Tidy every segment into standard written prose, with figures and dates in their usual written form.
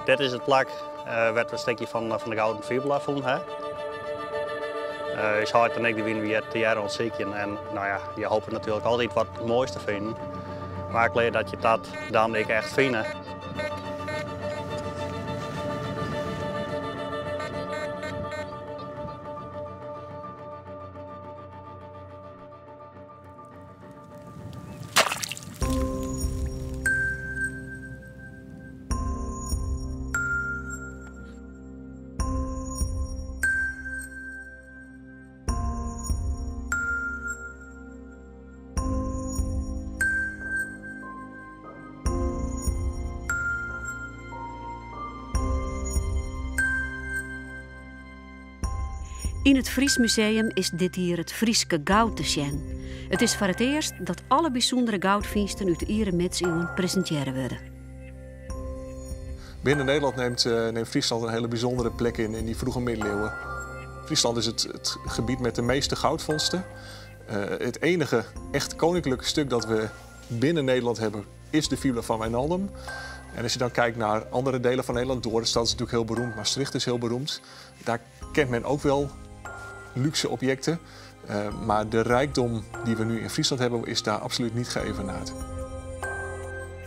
Dit is it plak wêr't we in stikje fan de gouden fibula fûn ha. Us heit en ik wiene hjir tegearre oan it sykjen en no ja, je hoopje natuerlik altyd wat moais te finen. Mar ik lear dat je dat dan ek echt fine. Yn it Fries Museum is dit jier it Fryske goud te sjen. It is foar it earst dat alle bysûndere goudfynsten út de iere midsiuwen presintearre wurde. Binnen Nederland neemt, eh, neemt Friesland een hele bijzondere plek in in die vroege middeleeuwen. Friesland is het, het gebied met de meeste goudvondsten. Uh, het enige echt koninklijke stuk dat we binnen Nederland hebben is de Fibula van Wijnaldum. En als je dan kijkt naar andere delen van Nederland, Dorestad is natuurlijk heel beroemd, Maastricht is heel beroemd. Daar kent men ook wel luxe objecten. Uh, maar de rijkdom die we nu in Friesland hebben, is daar absoluut niet geëvenaard.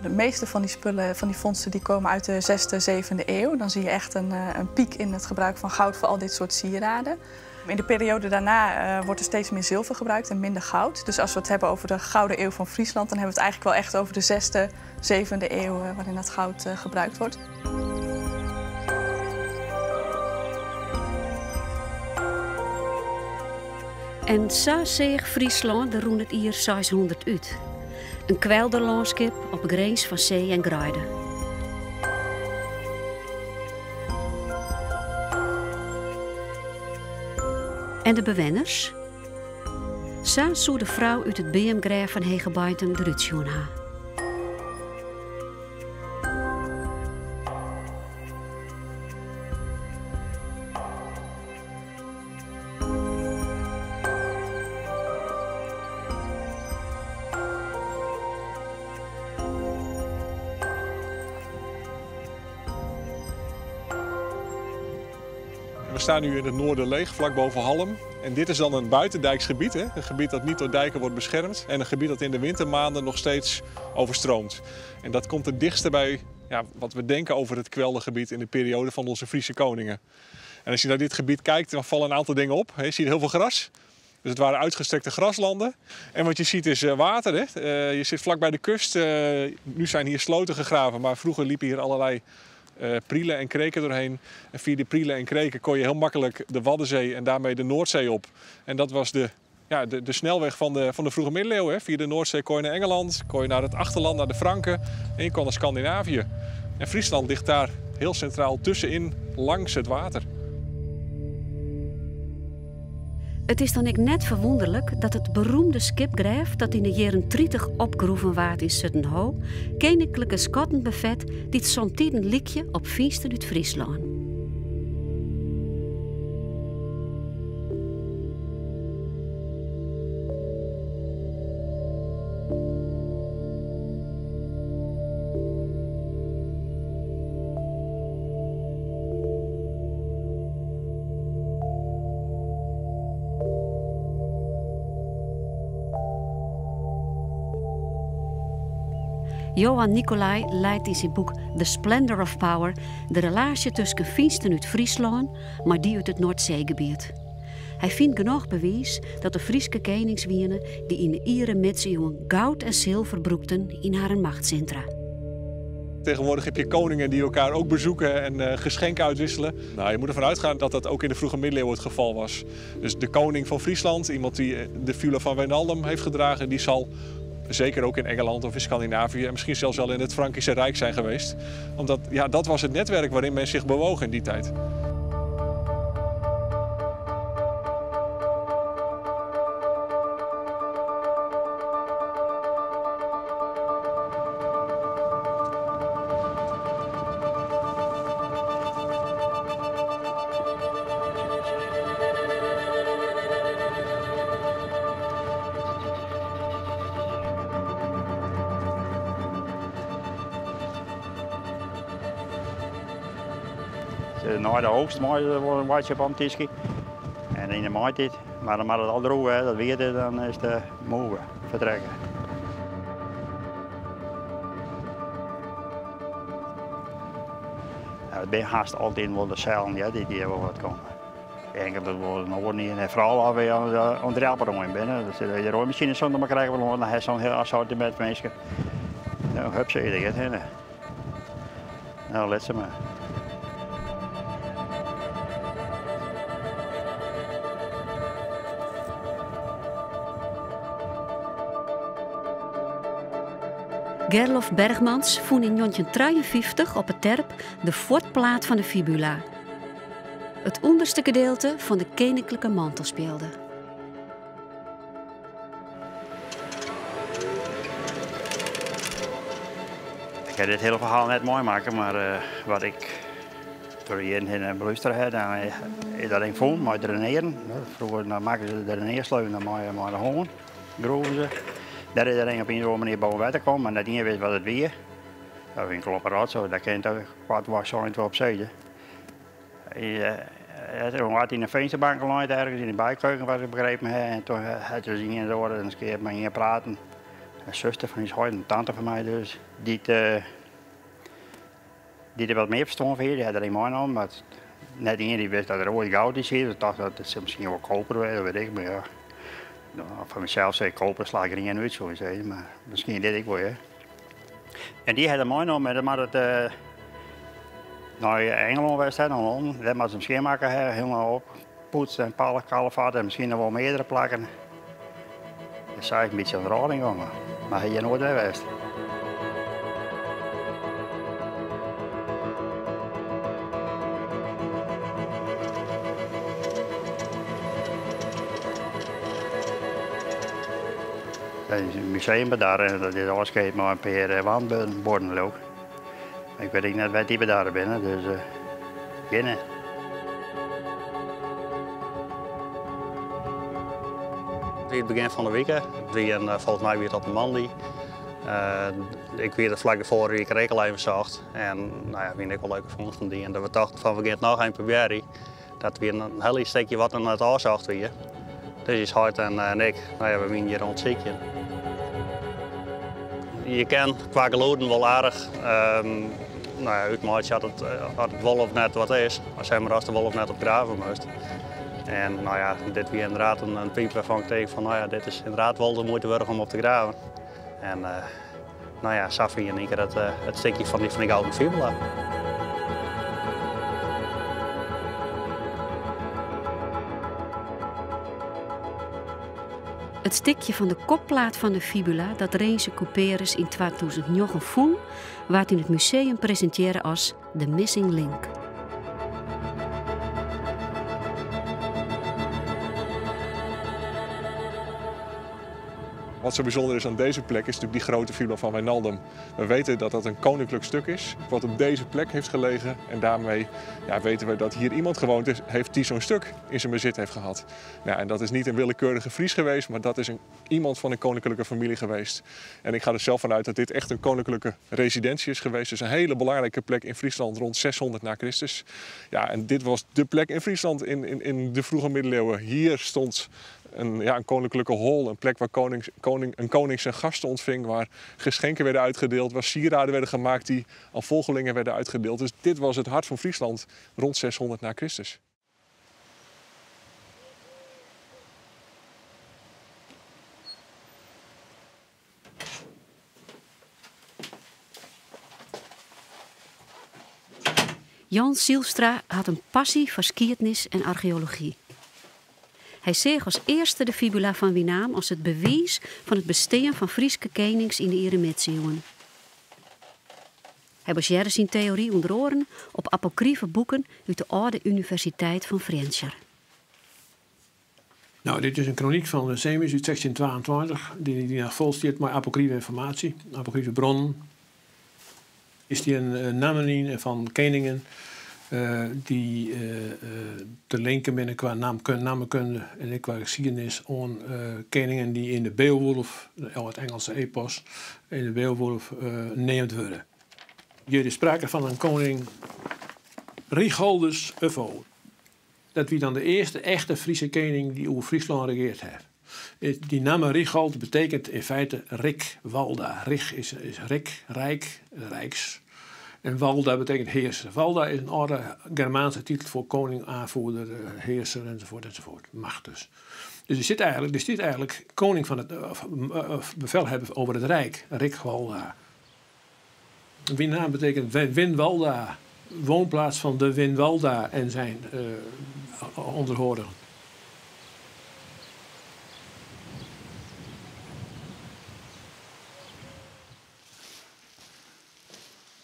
De meeste van die spullen, van die vondsten, die komen uit de 6e, 7e eeuw. Dan zie je echt een, eh, een piek in het gebruik van goud voor al dit soort sieraden. In de periode daarna uh, wordt er steeds meer zilver gebruikt en minder goud. Dus als we het hebben over de Gouden Eeuw van Friesland, dan hebben we het eigenlijk wel echt over de 6e, 7e eeuw uh, waarin dat goud uh, gebruikt wordt. En sa seach Fryslân der rûn it jier 600 út. In kwelderlânskip op 'e grins fan see en greide. En de bewenners? Sa soe de frou út it beamgrêf fan Hegebeintum derút sjoen ha. We staan nu in het Noorderleeg, vlak boven Hallum. En dit is dan een buitendijks gebied, hè? Een gebied dat niet door dijken wordt beschermd. En een gebied dat in de wintermaanden nog steeds overstroomt. En dat komt het dichtste bij ja, wat we denken over het kweldergebied in de periode van onze Friese koningen. En als je naar dit gebied kijkt, dan vallen een aantal dingen op. Je ziet heel veel gras. Dus het waren uitgestrekte graslanden. En wat je ziet is eh, water. Hè? Eh, je zit vlak bij de kust. Eh, nu zijn hier sloten gegraven, maar vroeger liepen hier allerlei prielen en kreken doorheen. En via die prielen en kreken kon je heel makkelijk de Waddenzee en daarmee de Noordzee op. En dat was de, ja, de, de snelweg van de, van de vroege middeleeuwen. Hè? Via de Noordzee kon je naar Engeland, kon je naar het achterland, naar de Franken en je kon naar Scandinavië. En Friesland ligt daar heel centraal tussenin, langs het water. It is dan ek net ferwûnderlik dat it beroemde skipgrêf dat yn de jierren 30 opgroeven waard yn Suttenho, keninklike skatten befet dy't somtiden lykje op fynsten út Fryslân. Johan Nicolai leit yn syn boek The Splendor of Power de relaasje tusken fynsten út Fryslân mei dy út it Noardseegebiet. Hy fynt genôch bewiis dat der Fryske kenings wiene dy't yn de iere midsiuwen goud en silver brûkten yn harren machtssintra. Tegenwoordig heb je koningen die elkaar ook bezoeken en uh, geschenken uitwisselen. Nou, je moet ervan uitgaan dat dat ook in de vroege middeleeuwen het geval was. Dus de koning van Friesland, iemand die eh, de fibula van Wijnaldum heeft gedragen, die zal zeker ook in Engeland of in Scandinavië en misschien zelfs wel in het Frankische Rijk zijn geweest. Omdat ja, dat was het netwerk waarin men zich bewoog in die tijd. Nei de oogst meie se wol in weitsje op omtyskje. En yn de maaitiid, mar dan moat it al droech wêze, dat wiet is, dan is it moege fertrekke. It binne hast altyd wol de sellen dy't hjir wol wat komme. Inkeld dat wol in oaren ien en foaral as we oan it rjapperoaien binne. Dat de roaimasine sûnder mar krije we dan hast sa'n hiel assortimint minsken. No, hup, se der giet hinne. No, lit se mar. Gerlof Bergmans fûn yn 1953 op 'e terp de fuotplaat fan de fibula. It ûnderste gedeelte fan de keninklike mantelspjelde. Ik ha dit hiele ferhaal net meimakke, mar wat ik troch de jierren hinne belústere ha, dan is dat ding fûn mei draineren. Froeger dan makken se de drainearsleuen mei de hân, groeven se. Dêr is dat ding op ien of oare manier boven wetter kommen, mar net ien wist wat it wie. Dat wie in klompe rotsoai, dêr kin it koartwei sein op sizze. Hy hat yn de finsterbank lein, ergens yn de bykeuken, wat ik begrepen ha. En toen hat dus ien de oare in kear mei ien praten. In suster fan ús heit, in tante fan my dus, dy't dy't der wat mear ferstân fan hie, dy hat der yn meinommen. Mar net ien dy't wist dat der oait goud yn siet. Se tocht dat it sil miskien wol koper wêze, wit ik. Mar ja, foar mysels sei ik koper slacht grien út, soe ik sizze. Mar miskien dit ek wol, ja. En dy hat er meinommen en dan moat it nei Ingelân west ha, nei Londen. Dêr moat se him skjinmakke ha, hielendal oppoetst en kallefatte en miskien noch wol meardere plakken. Dêr sa is in bytsje oan de rôling gongen, mar hy hjir noait wer west. Dat is in museum bedarre en dat is ôfsketten mei in pear wandbuorden leau ik. Ik wit ek net wêr't dy bedarre binne, dus gjin. It wie it begjin fan de wike. It wie in, folgens my wie it op in moandei. Ik wie der flak derfoar wie ik er ek al even socht. En no ja, wiene ek wol leuke fûnsten dien. Dat we tochten fan we gean it noch even probearje. Dat wie in hiel lyts stikje wat noch net ôfsocht wie. Dus ús heit en ik, no ja, we wiene hjir oan it sykjen. Je kin kwa gelûden wol aardich no ja, útmeitsje at it, at it wol of net wat is. As mar ast der wol of net op grave moatst. En no ja, dit wie ynderdaad in pyp wêrfan ik tink fan no ja, dit is ynderdaad wol de muoite wurdich om op te graven. En no ja, sa fyn je yn ien kear it stikje fan dy gouden fibula. It stikje fan de kopplaat fan de fibula dat Rinse Couperus yn 2009 fûn, waard yn it museum presintearre as The Missing Link. Wat zo bijzonder is aan deze plek is natuurlijk die grote fibula van Wijnaldum. We weten dat dat een koninklijk stuk is, wat op deze plek heeft gelegen. En daarmee ja, weten we dat hier iemand gewoond is, heeft die zo'n stuk in zijn bezit heeft gehad. Nou, en dat is niet een willekeurige Fries geweest, maar dat is iemand van een koninklijke familie geweest. En ik ga er zelf vanuit dat dit echt een koninklijke residentie is geweest. Dus een hele belangrijke plek in Friesland rond 600 na Christus. Ja, en dit was de plek in Friesland in de vroege middeleeuwen. Hier stond ja, een koninklijke hol, een plek waar een koning zijn gasten ontving, waar geschenken werden uitgedeeld, waar sieraden werden gemaakt die aan volgelingen werden uitgedeeld. Dus dit was het hart van Friesland rond 600 na Christus. Jan Zylstra hat in passy foar skiednis en archeology. Hy seach as earste de fibula fan Winaam as it bewiis fan it bestean fan Fryske kenings yn de iere midsiuwen. Hy basearre syn teory ûnder oaren op apokrife boeken út de âlde Universiteit fan Frjentsjer. Nou, dit is in kronyk fan Winsemius út 1622, dy't noch fol stiet mei apokrife ynformaasje, apokrife bronnen. Der stean nammen yn fan keningen dy't te linken binne kwa nammekunde en ek kwa skiednis oan keningen dy't yn de Beowulf, it Ingelske epos, yn de Beowulf neamd wurde. Hjir is sprake fan in koning. Richaldus Uffo. Dat wie dan de earste echte Fryske kening dy't oer Fryslân regeard hat. Dy namme Richald betekent in feite Rik Walda. Rig is Rik, Rijk, Rijks. En Walda betekent heerser. Walda is in âlde Germaanse titel foar koning, aanvoerder, heerser enzovoort enzovoort. Macht dus. Dus der sit eigenlik, der stiet eigenlik koning fan it, of bevelhebber over het Rijk, Rik Walda. Winaam betekent Winwalda, woonplaats van de Winwalda en zijn onderhorigen.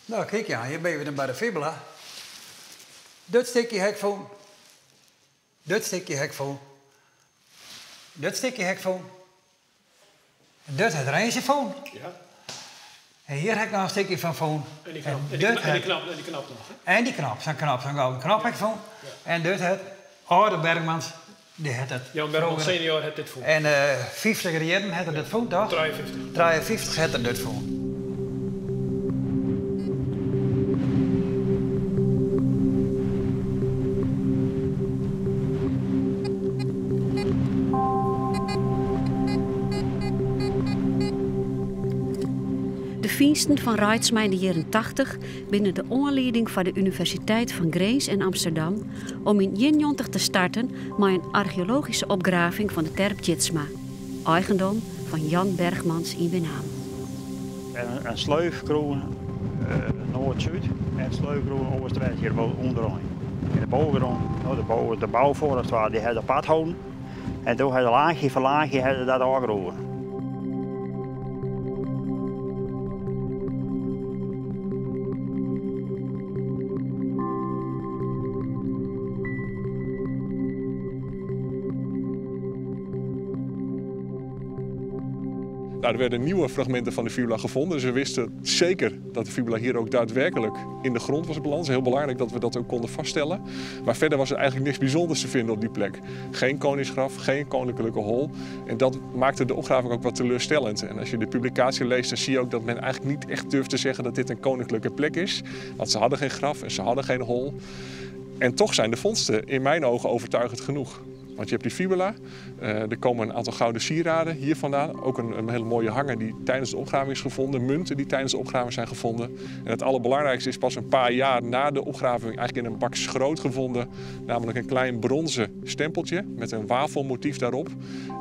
No, kijk ja, hjir binne we dan by de fibula. Dit stikje ha ik fûn. Dit stikje ha ik fûn. Dit stikje ha ik fûn. Dit hat Rinse fûn. Ja. En hjir ha ik noch in stikje fan fûn. En dy knop, en dy knop, en dy knop noch. En dy knop, sa'n knop, sa'n gouden knop ha ik fûn. Ja. En dit hat âlde Bergmans, dy hat it. Jan Bergmans senior hat dit fûn. En fyftiger jierren hat er dit fûn, toch? 53. 53 hat er dit fûn. De fynsten fan Reitsma yn de jierren 80 binne de oanlieding foar de Universiteit fan Grins en Amsterdam om yn 91 te starten mei in archeologyske opgraving fan de terp Tjitsma, eigendom fan Jan Bergmans yn Winaam. In sleuf groeven noard-súd en sleuf groeven oast-west hjir ûnderein. En de bovengrond, no de boven, de bouwvoor as it ware, dy ha se apart holden. En doe ha se laachje foar laachje ha se dat ôfgroeven. Nou, er werden nieuwe fragmenten van de fibula gevonden. Dus we wisten zeker dat de fibula hier ook daadwerkelijk in de grond was beland. Het is heel belangrijk dat we dat ook konden vaststellen. Maar verder was er eigenlijk niks bijzonders te vinden op die plek. Geen koningsgraf, geen koninklijke hol. En dat maakte de opgraving ook wat teleurstellend. En als je de publicatie leest, dan zie je ook dat men eigenlijk niet echt durft te zeggen dat dit een koninklijke plek is. Want ze hadden geen graf en ze hadden geen hol. En toch zijn de vondsten in mijn ogen overtuigend genoeg. Want je hebt die fibula, er komen een aantal gouden sieraden hier vandaan. Ook een hele mooie hanger die tijdens de opgraving is gevonden. Munten die tijdens de opgraving zijn gevonden. En het allerbelangrijkste is pas een paar jaar na de opgraving eigenlijk in een bak schroot gevonden. Namelijk een klein bronzen stempeltje met een wafelmotief daarop.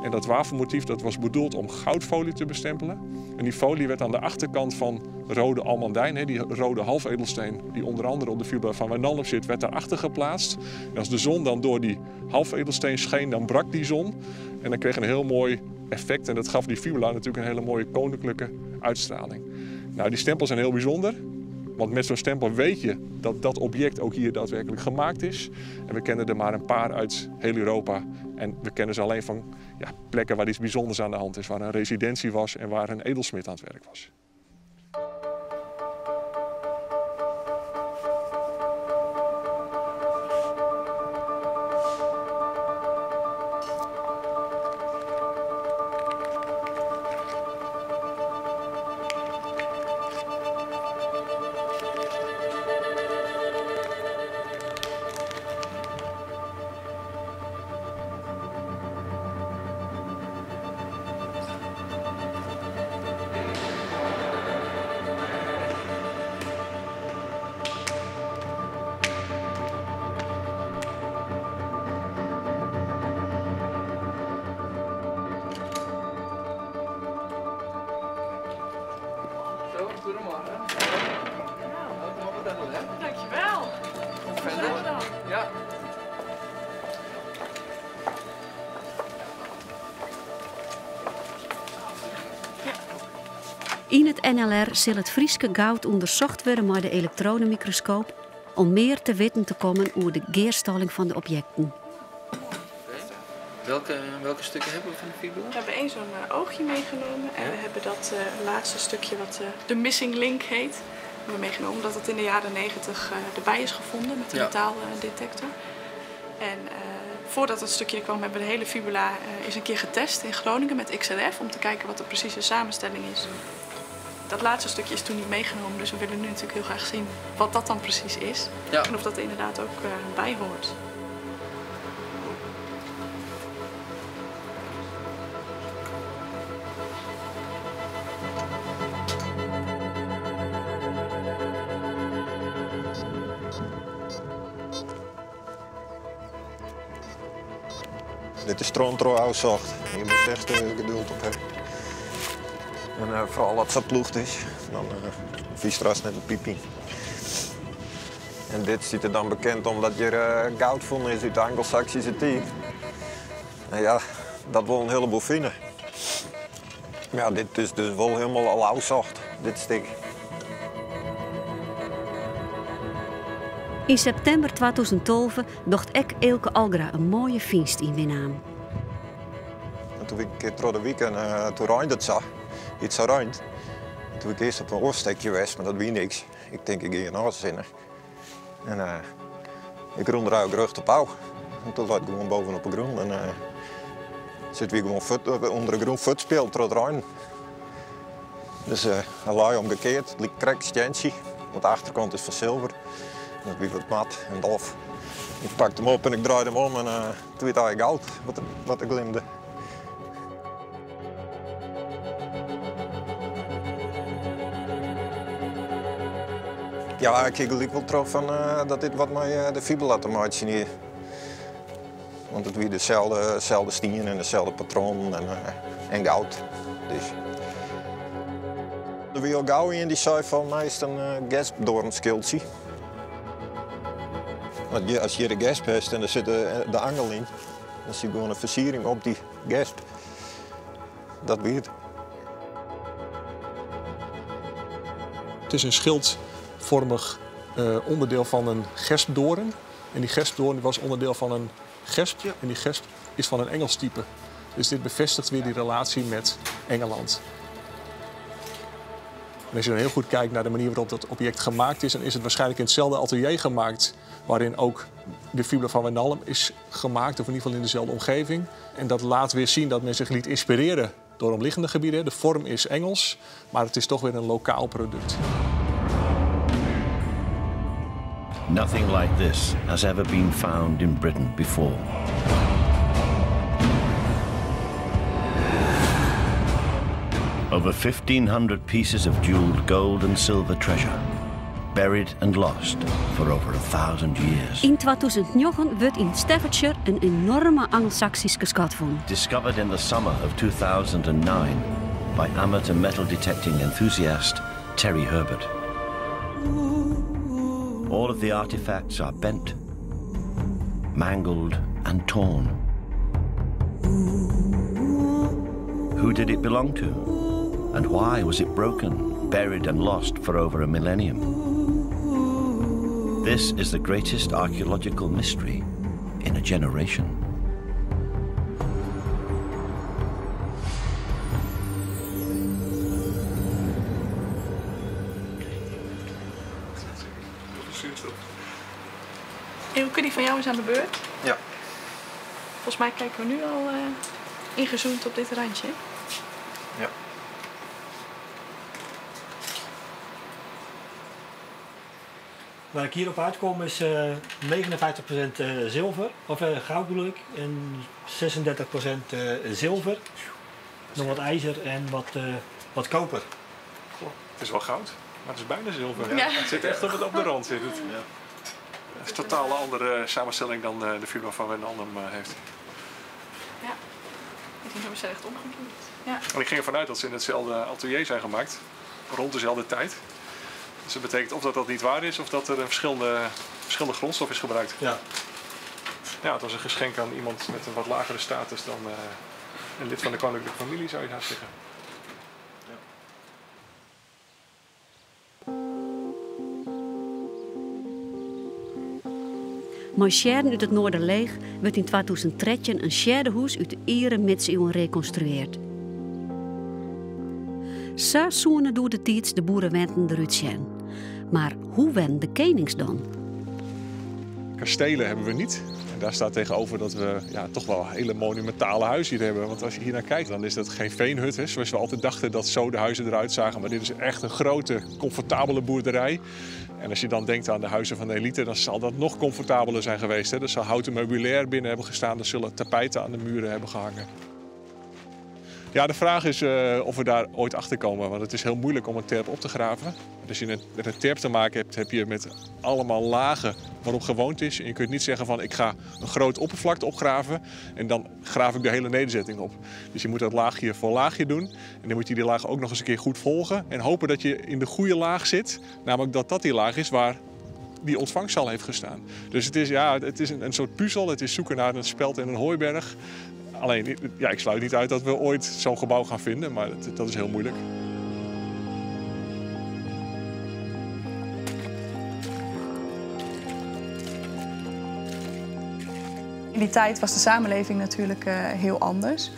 En dat wafelmotief dat was bedoeld om goudfolie te bestempelen. En die folie werd aan de achterkant van rode almandijn, die rode halfedelsteen die onder andere op de fibula van Wijnaldum zit, werd daarachter geplaatst. En als de zon dan door die halfedelsteen scheen, dan brak die zon. En dan kreeg je een heel mooi effect en dat gaf die fibula natuurlijk een hele mooie koninklijke uitstraling. Nou, die stempels zijn heel bijzonder, want met zo'n stempel weet je dat dat object ook hier daadwerkelijk gemaakt is. En we kennen er maar een paar uit heel Europa. En we kennen ze alleen van, ja, plekken waar iets bijzonders aan de hand is, waar een residentie was en waar een edelsmid aan het werk was. Goedemorgen. Dankjewel. Verder. Ja. Yn it NLR sil it Fryske goud ûndersocht wurde mei de elektronenmikroskoop om mear te witten te kommen oer de gearstalling fan de objekten. Welke stukken hebben we van de fibula? We hebben één zo'n oogje meegenomen en we hebben dat laatste stukje wat de missing link heet, hebben we meegenomen omdat het in de jaren 90 erbij is gevonden met de metaaldetector. En voordat het stukje er kwam hebben we de hele fibula eens een keer getest in Groningen met XRF om te kijken wat de precieze samenstelling is. Dat laatste stukje is toen niet meegenomen, dus we willen nu natuurlijk heel graag zien wat dat dan precies is. Ja. En of dat er inderdaad ook bij hoort. Dit is troontrohuiszocht. Je moet echt geduld op hebben. En vooral als het ploegt is, dan vies straks net een piepie. En dit ziet er dan bekend omdat je goud vonden is uit de Anglo-Saxische tijd. En ja, dat wil een heleboel vinden. Ja, dit is dus wel helemaal al oudzocht, dit stuk. In septimber 2012 docht ek Eelke Algra in moaie fynst yn Winaam. En toen ik door de week en toen ruimde het zo, iets zo ruimte. En toen ik eerst op een oorstekje was, maar dat wie niks. Ik denk, ik ga hier nog eens in. En ik rond er eigenlijk rug op pauw. En toen lag ik gewoon bovenop de grond en zit weer gewoon onder de grond voet speelt door het ruim. Dus hij lag omgekeerd, het liep krek steentje, want de achterkant is van zilver. En dat wie wat mat en dof. Ik pakte hem op en ik draaide hem om en toen werd hij goud, wat er glimde. Ja, ik kijk er wel terug van dat dit wat mij de fibula te maken hier. Want het weer dezelfde stien en dezelfde patroon en goud. Dus. Er wie al gauw in die zei van mij is een gespdoornschildje. Want als je de gesp hebt en er zit de angel in, dan zie je gewoon een versiering op die gesp. Dat weet. Het is een schildvormig onderdeel van een gespdoorn. En die gespdoorn was onderdeel van een gesp. En die gesp is van een Engels type. Dus dit bevestigt weer die relatie met Engeland. En als je dan heel goed kijkt naar de manier waarop dat object gemaakt is, dan is het waarschijnlijk in hetzelfde atelier gemaakt waarin ook de fibula van Wijnaldum is gemaakt, of in ieder geval in dezelfde omgeving. En dat laat weer zien dat men zich liet inspireren door omliggende gebieden. De vorm is Engels, maar het is toch weer een lokaal product. Nothing like this has ever been found in Britain before. Over 1,500 pieces of jeweled gold and silver treasure, buried and lost for over 1,000 years. In 2009 wordt in Staffordshire een enorme Angelsaksische schat gevonden. Discovered in the summer of 2009 by amateur metal detecting enthusiast Terry Herbert. All of the artifacts are bent, mangled and torn. Who did it belong to? And why was it broken, buried and lost for over a millennium? This is the greatest archaeological mystery in a generation. Eelke, die van jou is aan de beurt. Ja. Volgens mij kijken we nu al ingezoomd op dit randje. Ja. Waar ik hierop uitkom is 59% zilver, of goud bedoel ik, en 36% zilver. Nog wat ijzer en wat koper. Goh, het is wel goud, maar het is bijna zilver. Ja. Het zit echt op de rand. Zit het. Ja. Het is een totaal andere samenstelling dan de fibula van Wijnaldum heeft. Ja, ik denk dat we ze echt omgekeerd. Ja. En ik ging ervan uit dat ze in hetzelfde atelier zijn gemaakt, rond dezelfde tijd. Dus dat betekent of dat dat niet waar is of dat er een verschillende grondstof is gebruikt. Ja. Ja, het was een geschenk aan iemand met een wat lagere status dan een lid van de koninklijke familie, zou je haast zeggen. Mei Sjerren uit het Noorderleeg wordt in 2013 een sjerdehoes uit de iere middeleeuwen reconstrueerd. Sa soene door de tiets de boerenwenten eruit zien. Maar hoe wen de konings dan? Kastelen hebben we niet. En daar staat tegenover dat we ja, toch wel hele monumentale huizen hier hebben. Want als je hier naar kijkt, dan is dat geen veenhut, hè, zoals we altijd dachten dat zo de huizen eruit zagen. Maar dit is echt een grote, comfortabele boerderij. En als je dan denkt aan de huizen van de elite, dan zal dat nog comfortabeler zijn geweest. Hè. Er zal houten meubilair binnen hebben gestaan, er zullen tapijten aan de muren hebben gehangen. Ja, de vraag is of we daar ooit achter komen, want het is heel moeilijk om een terp op te graven. Als je met een terp te maken hebt, heb je met allemaal lagen waarop gewoond is. En je kunt niet zeggen van ik ga een groot oppervlakte opgraven en dan graaf ik de hele nederzetting op. Dus je moet dat laagje voor laagje doen en dan moet je die laag ook nog eens een keer goed volgen en hopen dat je in de goede laag zit, namelijk dat dat die laag is waar die ontvangstzaal heeft gestaan. Dus het is, ja, het is een soort puzzel, het is zoeken naar een speld en een hooiberg. Alleen, ja, ik sluit niet uit dat we ooit zo'n gebouw gaan vinden, maar dat is heel moeilijk. In die tijd was de samenleving natuurlijk heel anders.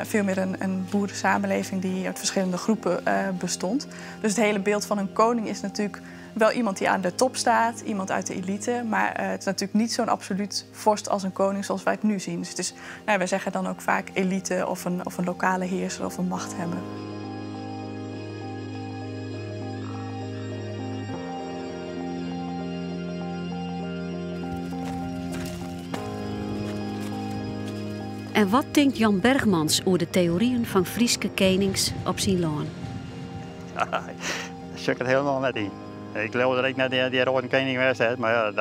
Veel meer een boerensamenleving die uit verschillende groepen bestond. Dus het hele beeld van een koning is natuurlijk wel iemand die aan de top staat, iemand uit de elite. Maar het is natuurlijk niet zo'n absoluut vorst als een koning zoals wij het nu zien. Dus het is, nou, wij zeggen dan ook vaak elite of een lokale heerser of een machthebber. En wat denkt Jan Bergmans over de theorieën van Frieske konings op zijn loon? Daar zit ik het helemaal net in. Ik geloof dat ik net die rode koning was, maar ja,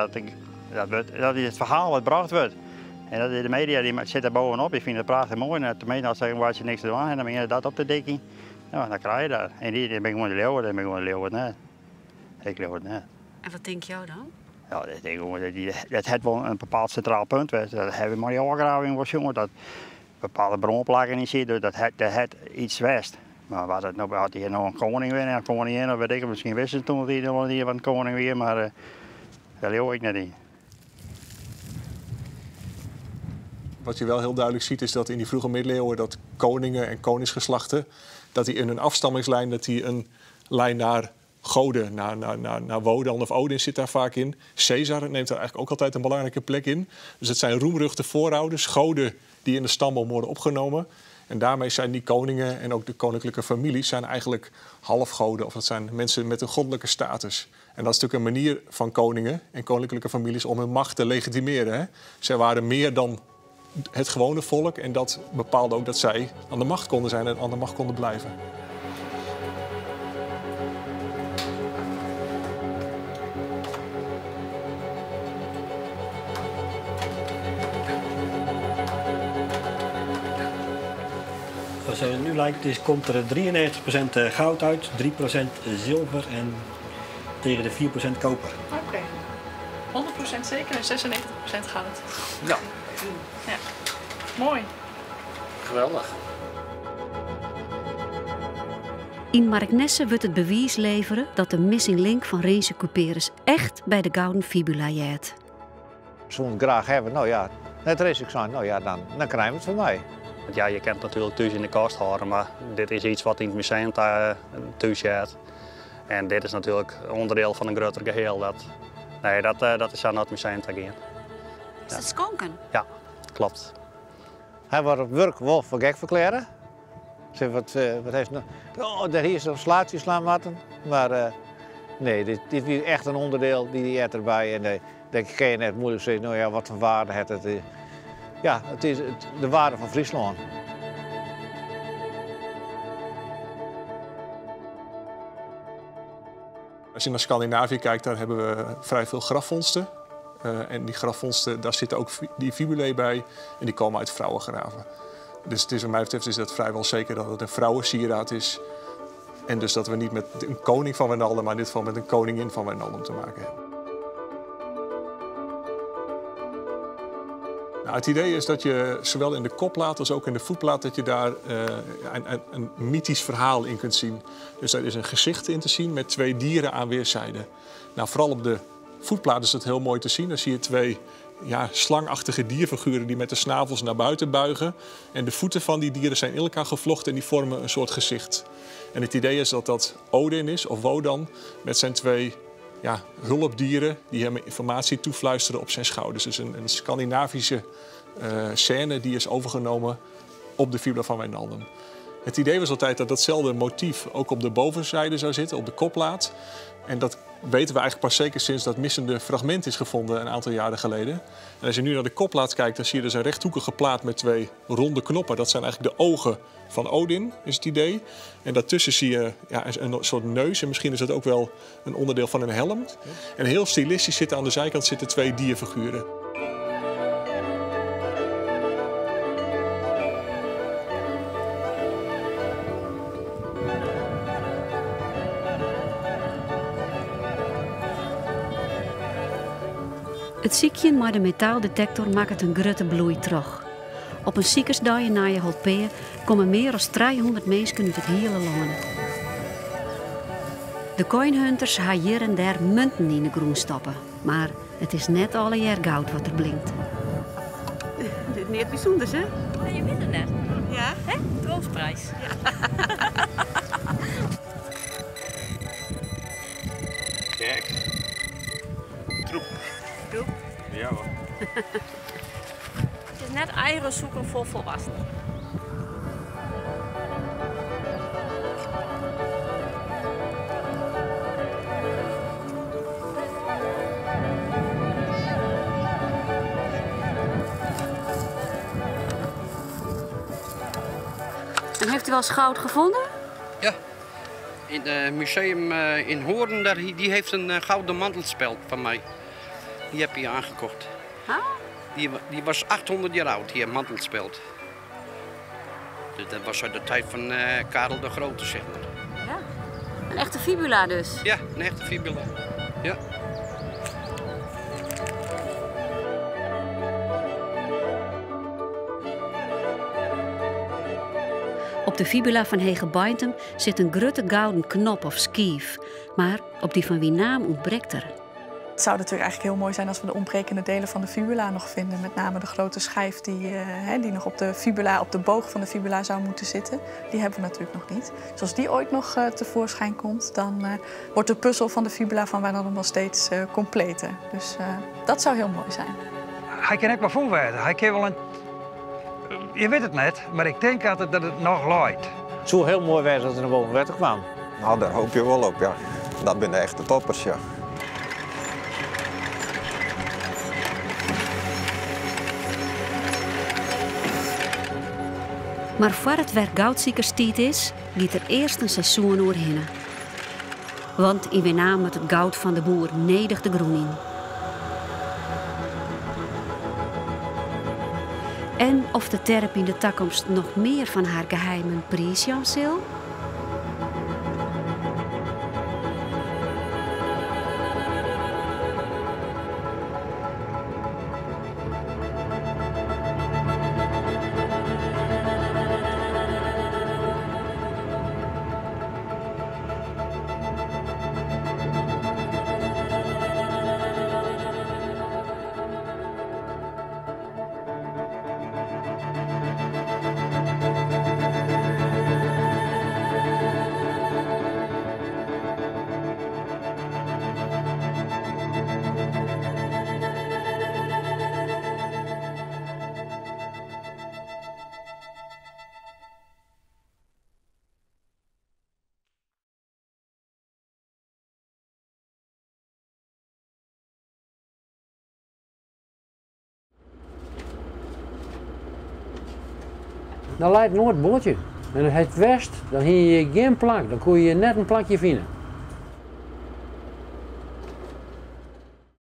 dat is het verhaal wat gebracht wordt. En dat is de media die zit er bovenop, die vinden het prachtig mooi. En de media zeggen waar ze niks te doen en dan ben je dat op te dikken. Nou, dan krijg je dat. En die ben ik gewoon de leeuwen, dan ben ik gewoon de leeuwen net. Ik geloof het net. En wat denk jou dan? Ja, dat denk ik gewoon, dat het wel een bepaald centraal punt was. Dat hebben we maar die afgraving was, jongen, dat bepaalde bronplakken in zitten, dat het iets was. Maar wat het nou, had hier nog een koning weer en een koningin, of weet ik, misschien wisten ze toen dat hier van een koning weer, maar daar leeuw ik net in. Wat je wel heel duidelijk ziet is dat in die vroege middeleeuwen dat koningen en koningsgeslachten, dat die in hun afstammingslijn, dat die een lijn naar goden, naar Wodan of Odin zit daar vaak in. Caesar neemt daar eigenlijk ook altijd een belangrijke plek in. Dus het zijn roemruchte voorouders, goden die in de stamboom worden opgenomen. En daarmee zijn die koningen en ook de koninklijke families zijn eigenlijk halfgoden. Of dat zijn mensen met een goddelijke status. En dat is natuurlijk een manier van koningen en koninklijke families om hun macht te legitimeren. Hè? Zij waren meer dan het gewone volk en dat bepaalde ook dat zij aan de macht konden zijn en aan de macht konden blijven. Zoals het nu lijkt, is, komt er 93% goud uit, 3% zilver en tegen de 4% koper. Oké, 100% zeker en 96% goud. Ja. Ja. Mooi. Geweldig. In Marknesse wordt het bewijs leveren dat de missing link van Rinse Couperus echt bij de Gouden Fibula jät. Ze willen het graag hebben, nou ja, het is ik zijn, nou ja, dan krijgen we het van mij. Want ja, je kent natuurlijk thuis in de kast houden, maar dit is iets wat in het museum thuis zit. En dit is natuurlijk onderdeel van een groter geheel. Dat is aan het museum te gaan. Is dat skonken? Ja, klopt. Hij wordt op werk wel voor gek verklaren. Zeg, wat heeft nou? Oh, daar hier is een slaatje slaan matten. Maar nee, dit is echt een onderdeel die eet erbij. En dan kan je net moeilijk zeggen, nou ja, wat voor waarde het het is. Ja, het is de waarde van Friesland. Als je naar Scandinavië kijkt, daar hebben we vrij veel grafvondsten. En die grafvondsten, daar zitten ook die fibulae bij en die komen uit vrouwengraven. Dus het is, wat mij betreft is dat vrijwel zeker dat het een vrouwensieraad is. En dus dat we niet met een koning van Wijnaldum, maar in dit geval met een koningin van Wijnaldum te maken hebben. Nou, het idee is dat je zowel in de kopplaat als ook in de voetplaat dat je daar een mythisch verhaal in kunt zien. Dus daar is een gezicht in te zien met twee dieren aan weerszijden. Nou, vooral op de voetplaat is dat heel mooi te zien. Dan zie je twee slangachtige dierfiguren die met de snavels naar buiten buigen. En de voeten van die dieren zijn in elkaar gevlochten en die vormen een soort gezicht. En het idee is dat dat Odin is, of Wodan, met zijn twee ja, hulpdieren die hem informatie toefluisteren op zijn schouders. Dus een Scandinavische scène die is overgenomen op de fibula van Wijnaldum. Het idee was altijd dat datzelfde motief ook op de bovenzijde zou zitten, op de kopplaat. En dat weten we eigenlijk pas zeker sinds dat missende fragment is gevonden een aantal jaren geleden. En als je nu naar de kopplaat kijkt, dan zie je dus een rechthoekige plaat met twee ronde knoppen. Dat zijn eigenlijk de ogen van Odin, is het idee. En daartussen zie je ja, een soort neus en misschien is dat ook wel een onderdeel van een helm. En heel stilistisch zitten aan de zijkant zitten twee dierfiguren. It sykjen mei de metaaldetector makket in grutte bloei troch. Op in sikersdei yn Nijeholtpea komme mear as 300 minsken út it hiele lân. De coinhunters ha hjir en dêr munten yn de grûn stoppe, mar it is net allegear goud wat der blinkt. Dit is neat bysûnders, hè? Nee, je wit it net. Ja. Hè? Troostprijs. Ja. Kijk. Troep. Troep? Ja hoor. It is net eieren zoeken voor volwassenen. En heeft u wel eens goud gevonden? Ja. In het museum in Hoorn, daar, die heeft een gouden mantelspeld van mij. Die heb ik aangekocht. Ah? Die was 800 jaar oud, die mantelspeld. Dus dat was uit de tijd van Karel de Grote, zeg maar. Ja. Een echte fibula dus? Ja, een echte fibula. Ja. Op de fibula fan Hegebeintum sit in grutte gouden knop of skiif, mar op dy fan Winaam ûntbrekt er. Het zou natuurlijk eigenlijk heel mooi zijn als we de ontbrekende delen van de fibula nog vinden. Met name de grote schijf die nog op de fibula, op de boog van de fibula zou moeten zitten. Die hebben we natuurlijk nog niet. Dus als die ooit nog tevoorschijn komt, dan wordt de puzzel van de fibula van Wijnaldum wel steeds completer. Dus dat zou heel mooi zijn. Hij kan ook wel vol worden. Hij kan wel een... Je weet het net, maar ik denk altijd dat het nog looit. Het zou heel mooi zijn als er naar boven water kwam. Nou, daar hoop je wel op, ja. Dat zijn de echte toppers, ja. Mar foar it wer goudsikersstiid is, giet der earst in seizoen oerhinne. Want yn Winaam moat it goud fan de boer nedich de grûn yn. En oft de terp yn de takomst noch mear fan har geheimen priisjaan sil? Dan leit noait boatsje. En it het west, dan hie je gjin plak, dan koe je net in plakje fine.